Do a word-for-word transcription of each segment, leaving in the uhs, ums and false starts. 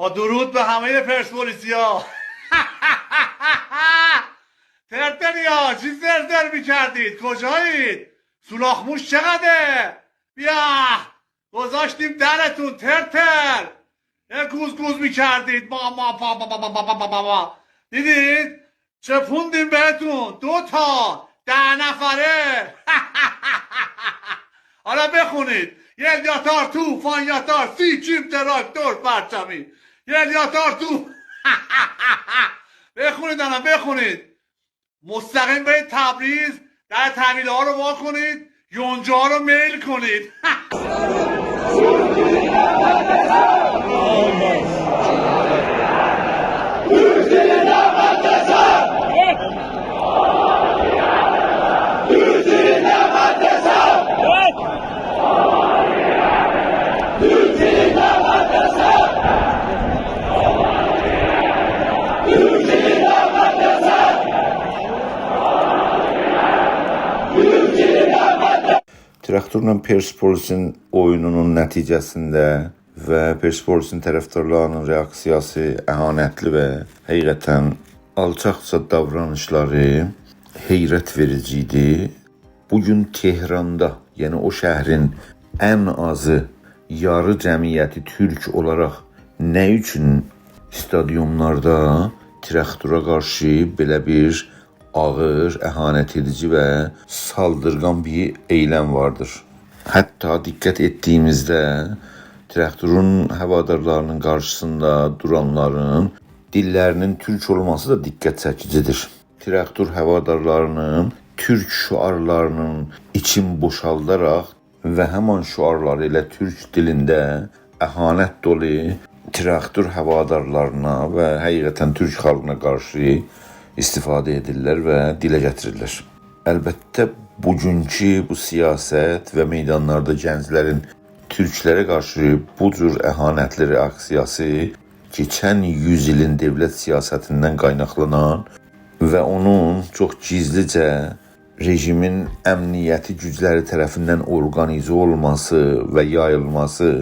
با درود به همهٔ پرسپولیسیا. ترتریا، چی زرزر می‌کردید؟ کجایید؟ سولاخ‌موش چقدره؟ بیا، گذاشتیم درتون، ترتر. یه گوز گوز می‌کردید. ما، ما، با، با. دیدید؟ چپوندیم بهتون. دو تا، ده نفره. حالا بخونید: یل یاتار، طوفان یاتار، سیچیم، تراکتور، پرچمی. یل یاتار، طو... بخونید الان، بخونید. مستقیم برید تبریز، در طویله‌ها رو وا کنید، یونجه‌ها رو میل کنید. تراکتورلا پرسپولیسین اویونونون نتیجه‌سینده و پرسپولیسین طرفدارلاری‌نین رئاکسیاسی اهانتلی و حقیقتاً آلچاقجا داورانیشلاری حیرت وئریجی ایدی. بو گون تهراندا، یعنی او شهرین ان آزی یاری جمعیتی تورک اولاراق نه اوچون استادیوملاردا تراکتورا قارشی بئله بیر آغیر، اهانت ائدیجی و سالدیرغان بیر ائیلم واردیر؟ حتی دقت ائتدیییمیزده تراکتورون هوادارلاری‌نین قارشیسیندا دورانلارین دیللری‌نین تورک اولماسی دا دقت چکیجیدیر. تراکتور هوادارلاری‌نین تورک شعارلاری‌نین ایچین بوشالداراق و همان شعارلاری ایله تورک دیلینده اهانت دولو تراکتور هوادارلارینا و حقیقتاً تورک خالقینا قارشی استفاده ائدیرلر و دیله گتیریرلر. البته، بوگونکو بو سیاست و میدانلاردا گنجلرین تورکلره قارشی بو جور اهانتلی رئاکسیاسی کئچن یوز ایلین دؤولت سیاستیندن قایناقلانان و اونون چوخ گیزلیجه رژیمین امنیتی گوجلری طرفیندن اورقانیزه اولماسی و یاییلماسی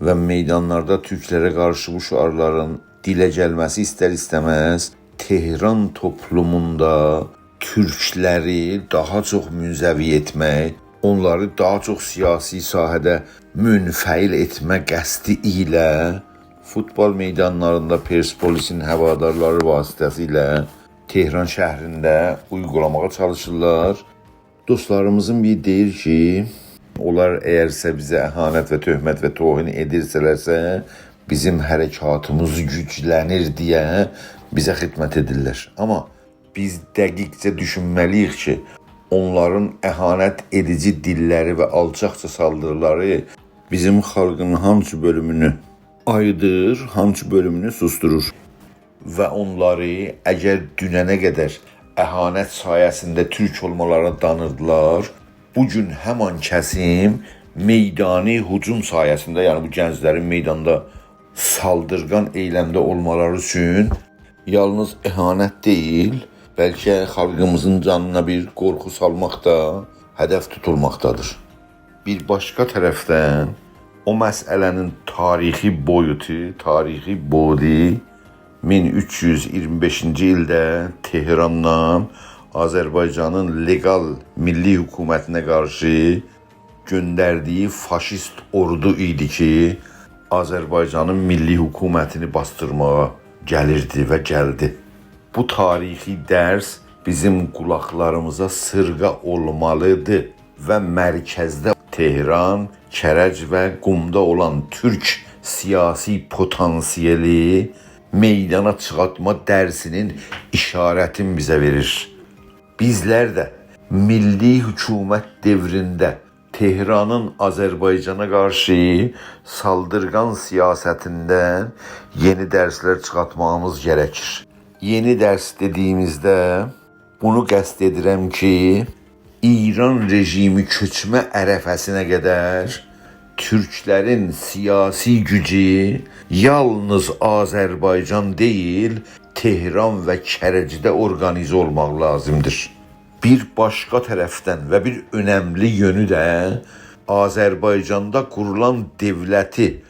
و میدانلاردا تورکلره قارشی بو شعارلارین دیله گلمه‌سی ایستر-ایسته‌مز تهران توپلوموندا تورکلری داها چوخ منزوی ائتمک، اونلاری داها چوخ سیاسی ساحه‌ده منفعل ائتمه قصدی ایله فوتبال میدانلاریندا پرسپولیسین هوادارلاری واسطه‌سیله تهران شهرینده اویغولاماغا چالیشیرلار. دوستلاریمیزین بیری دئییر کی، اونلار اگرسه بیزه اهانت و تهمت و توهین ائدیرسه‌لرسه، بیزیم حرکاتیمیز گوجلنیر دئیه بیزه خدمت ائدیرلر. آمما بیز دقیقجه دوشونمه‌لی‌ییک کی، اونلارین اهانت ائدیجی دیللری و آلچاقجا سالدیریلاری بیزیم خالقین هانسی بؤلومونو آییدیر، هانسی بؤلومونو سوسدورور. و اونلاری اگر دوننه قدر اهانت سایه‌سینده تورک اولمالارینا دانیردیلار، بو گون همان کسیم میدانی هجوم سایه‌سینده، یعنی بو گنجلرین میداندا سالدیرغان ائیلمده اولمالاری اوچون یالنیز اهانت دئییل، بلکه خالقیمیزین جانینا بیر قورخو سالماق دا هدف توتولماقدادیر. بیر باشقا طرفدن، او مسئله‌نین تاریخی بویوتو، تاریخی بعدی مین اوچ یوز اییرمی بئشینجی ایلده تهراندان آذربایجانین لئقال میللی حکومتینه قارشی گؤندردییی فاشیست اوردو ایدی کی، آذربایجانین میللی حکومتینی باسدیرماغا گلیردی و گلدی. بو تاریخی درس بیزیم قولاقلاریمیزا سیرغا اولمالیدیر و مرکزده تهران، کرج و قومدا اولان تورک سیاسی پتانسیلی میدانا چیخارتما درسینین اشارتین بیزه وئریر. بیزلر ده میللی حکومت دؤورونده تهرانین آذربایجانا قارشی سالدیرغان سیاستیندن یئنی درسلر چیخارتماغیمیز گرکیر. یئنی درس دئدیییمیزده بونو قصد ائدیرم کی، ایران رژیمی چؤکمه عرفه‌سینه قدر تورکلرین سیاسی گوجو یالنیز آذربایجان دئییل، تهران و کرجده اورقانیزه اولماق لازیمدیر. بیر باشقا طرفدن و بیر اؤنملی یؤنو ده آذربایجاندا قورولان دؤولتی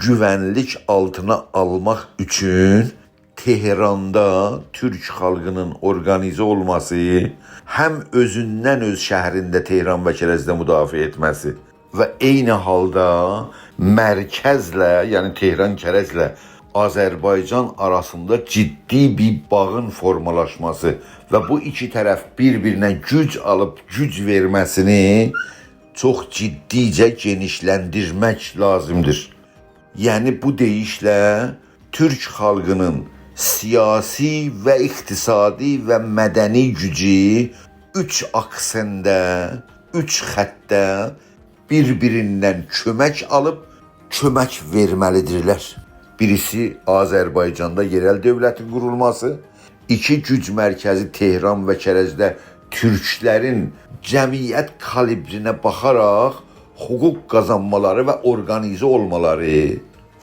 گوونلیک آلتینا آلماق اوچون تهراندا تورک خالقینین اورقانیزه اولماسی، هم اؤزوندن اؤز شهرینده تهران و کرجده مدافعه ائتمه‌سی و عینی حالدا مرکزله، یعنی تهران کرجله آذربایجان آراسیندا جدی بیر باغین فورمالاشماسی و بو ایکی طرف بیر-بیرینه گوج آلیب گوج وئرمه‌سینی چوخ جدیجه گئنیشلندیرمک لازیمدیر. یعنی بو دئییشله تورک خالقینین سیاسی و اقتصادی و مدنی گوجو اوچ آکسنده، اوچ خطده بیر-بیریندن کؤمک آلیب کؤمک وئرمه‌لیدیرلر. بیریسی آذربایجاندا یئرل دؤولتین قورولماسی، ایکی گوج مرکزی تهران و کرجده تورکلرین جمعیت کالیبرینه باخاراق حقوق قازانمالاری و اورقانیزه اولمالاری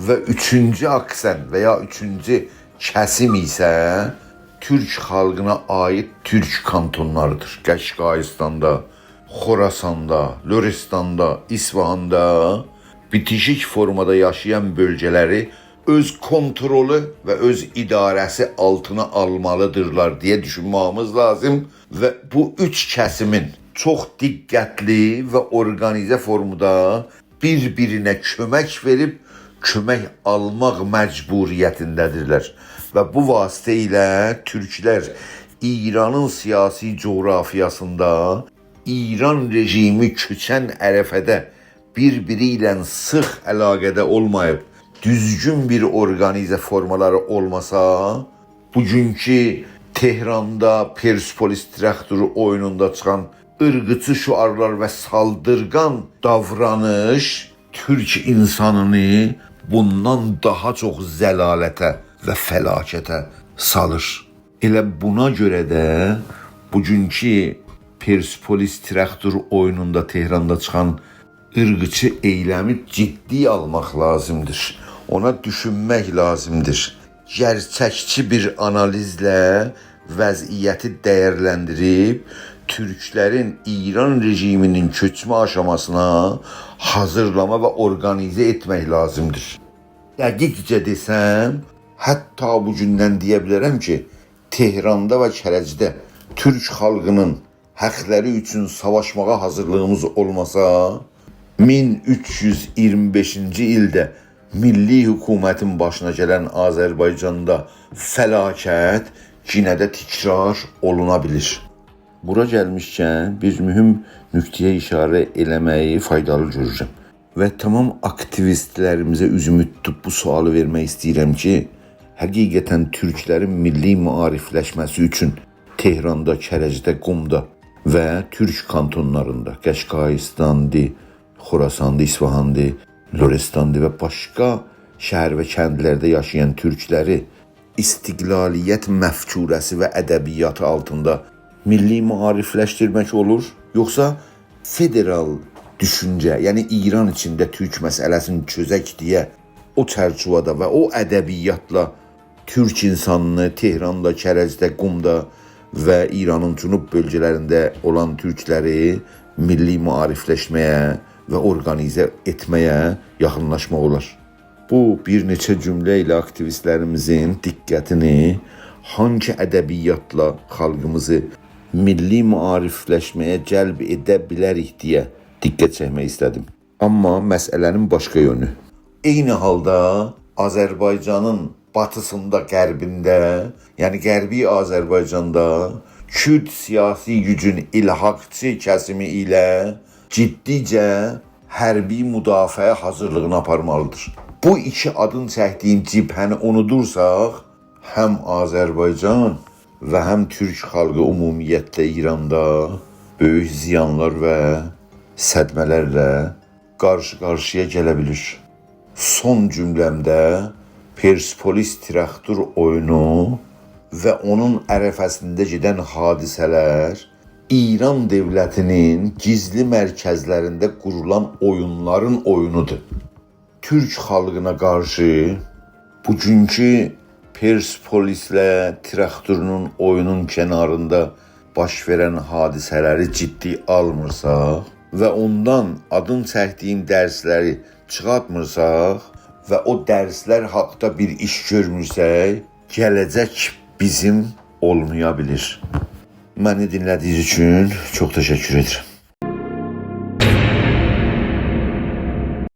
و اوچونجو آکسن و یا اوچونجو کسیم ایسه تورک خالقینا عایید تورک کانتونلاریدیر. قشقاییستاندا، خوراساندا، لرستاندا، اصفهاندا بیتیشیک فورمادا یاشایان بؤلگه‌لری اؤز کونترولو و اؤز اداره‌سی آلتینا آلمالیدیرلار دئیه دوشونمه‌ییمیز لازیم و بو اوچ کسیمین چوخ دقتلی و اورقانیزه فورمادا بیر-بیرینه کؤمک وئریب کؤمک آلماق مجبوریتینده‌دیرلر. و بو واسطه ایله تورکلر ایرانین سیاسی جغرافیاسیندا ایران رژیمی کؤچن عرفه‌ده بیر-بیری ایله سیخ علاقه‌ده اولماییب، دوزگون بیر اورقانیزه فورمالاری اولماسا، بوگونکو تهراندا پرسپولیس تراکتورو اویونوندا چیخان عیرقچی شعارلار و سالدیرغان داورانیش تورک اینسانینی بوندان داها چوخ ضلالته و فلاکته سالیر. ائله بونا گؤره ده بوگونکو پرسپولیس تراکتور اویونوندا تهراندا چیخان عیرقچی ائیلمی جدی آلماق لازیمدیر. اونا دوشونمک لازیمدیر. گئرچکچی بیر آنالیزله وضعیتی دیرلندیریب تورکلرین ایران رژیمینین کؤچمه آشاماسینا حاضیرلاما و اورقانیزه ائتمک لازیمدیر. دقیقجه دئسم، حتی بوگوندن دئیه بیلرم کی، تهراندا و کرجده تورک خالقینین حاقلاری اوچون ساواشماغا حاضیرلیغیمیز اولماسا، مین اوچ یوز اییرمی بئشینجی ایلده میللی حکومتین باشینا گلن آذربایجاندا فلاکت یئنه ده تکرار اولونا بیلیر. بورا گلمیشکن، بیر مهم نکته‌یه اشاره ائله‌مه‌یی فایدالی گؤرورم. و تمام آکتیویستلریمیزه اوزومو توتوب بو سؤالی وئرمک ایسته‌ییرم کی، حقیقتاً تورکلرین میللی معاریفلشمه‌سی اوچون تهراندا، کرجده، قمدا و تورک کانتونلاریندا، قشقاییستاندی، خوراساندی، اصفهاندی، لرستاندی و باشقا شهر و کندلرده یاشایان تورکلری استقلالیت مفکوره‌سی و ادبیاتی آلتیندا میللی معاریفلشدیرمک اولور، یوخسا فدرال دوشونجه، یعنی ایران ایچینده تورک مسئله‌سینی چؤزک دئیه او چرچیوه‌ده و او ادبیاتلا تورک اینسانینی تهراندا، کرجده، قمدا و ایرانین جنوب بؤلگه‌لرینده اولان تورکلری میللی معاریفلشمه‌یه و اورقانیزه ائتمه‌یه یاخینلاشماق اولار. بو بیر نئچه جمله ایله آکتیویستلریمیزین دقتینی هانگی ادبیاتلا خالقیمیزی میللی معاریفلشمه‌یه جلب ائده بیلریک دئیه دقت چکمک ایسته‌دیم. آمما مسئله‌نین باشقا یؤنو. عینی حالدا آذربایجانین باتیسیندا، غربینده، یعنی غربی آذربایجاندا کورد سیاسی گوجون الحاقچی کسیمی ایله جدیجه حربی مدافعه حاضیرلیغینی آپارمالیدیر. بو ایکی آدین چکدیگیم جبهه‌نی اونودورساق، هم آذربایجان و هم تورک خالقی عمومیتله ایراندا بؤیوک زیانلار و صدمه‌لرله قارشی-قارشییا گله بیلیر. سون جمله‌مده پرسپولیس تراکتور اویونو و اونون عرفه‌سینده گئدن حادثه‌لر ایران دؤولتینین گیزلی مرکزلرینده قورولان اویونلارین اویونودور. تورک خالقینا قارشی بوگونکو پرسپولیسله تراکتورونون اویونون کناریندا باش وئرن حادثه‌لری جدی آلمیرساق و اوندان آدین چکدیگیم درسلری چیخارتمیرساق، و او درسلر حاقدا بیر ایش گؤرمورسک، گله‌جک بیزیم اولمایا بیلیر. منی دینله‌دیگینیز اوچون چوخ تشکر ائدیرم.